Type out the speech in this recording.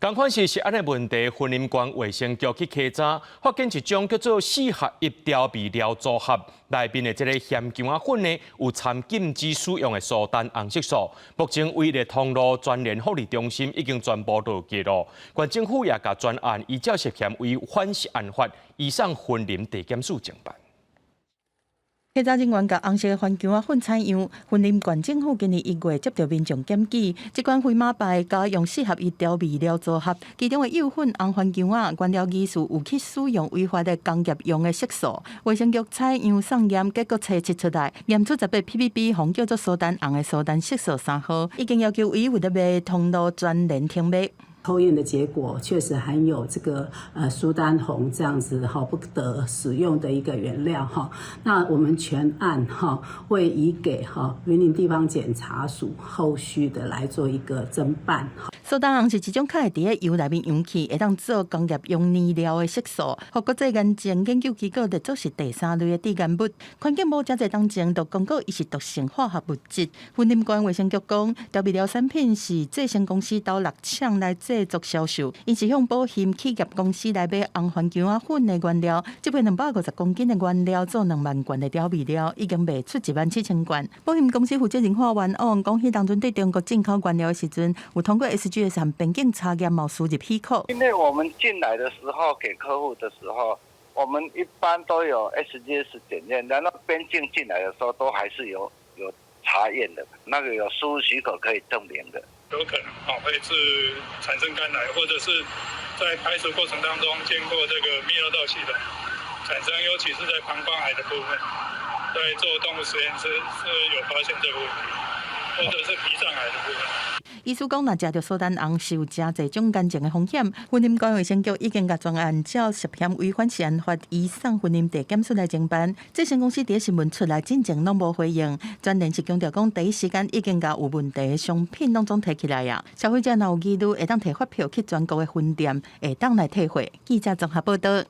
仝款是食安的問題，雲林縣衛生局去稽查，發現一種叫做四合一調味料組合內面的這个鹹薑仔粉呢，有摻禁止使用的蘇丹紅色素。目前唯一的通路全聯福利中心已經全部落架囉。縣政府也共全案依照涉嫌違反食安法，移送雲林地檢署偵辦。稽查人員共紅色的番薑仔粉採樣，雲林縣政府今年1月接到民眾檢舉，這款飛馬牌家用四合一調味料組合，其中的幼粉紅番薑仔原料疑似有去使用違法的工業用的色素。衛生局採樣送驗，結果測試出來，驗出18 ppb，予叫做蘇丹紅的蘇丹色素三號，已經要求唯一有佇賣通路全聯停賣。抽驗的結果確實含有這個蘇丹紅這樣子哈不得使用的一個原料哈，那我們全案哈會移給哈雲林地方檢察署後續的來做一個偵辦。蘇丹紅是一種較會佇咧油內面溶去，會當做工業用染料的色素，予國際癌症研究機構列做是第三類的致癌物。環境部誠濟當前就公告伊是毒性化學物質。雲林縣衛生局講，調味料產品是製成公司投六廠來製作銷售，𪜶是向保險企業公司來買紅番薑仔粉的原料，這批250公斤的原料做2萬罐的調味料，已經賣出1萬7千罐。保險公司負責人發願講，講彼當陣對中國進口原料的時陣，有通過 SGS 和邊境查驗無輸入許可。因為我們進來的時候，給客戶的時候，我們一般都有 SGS 檢驗，然後邊境進來的時候都還是有查驗的，那個有輸入許可可以證明的。有可能啊會是產生肝癌，或者是在排除過程當中經過這個泌尿道系統產生，尤其是在膀胱癌的部分，在做動物實驗是有發現這個問題，或者是脾臟癌的部分。醫師講，若食著蘇丹紅是有誠濟種癌症的風險。雲林縣衛生局已經共全案照涉嫌違反食安法移送雲林地檢署來偵辦。製成公司佇新聞出來進前攏無回應，全聯是強調講，第一時間已經共有問題的商品攏總提起來啊。消費者若有疑慮，會當提發票去全國的分店，會當來退貨。記者綜合報道。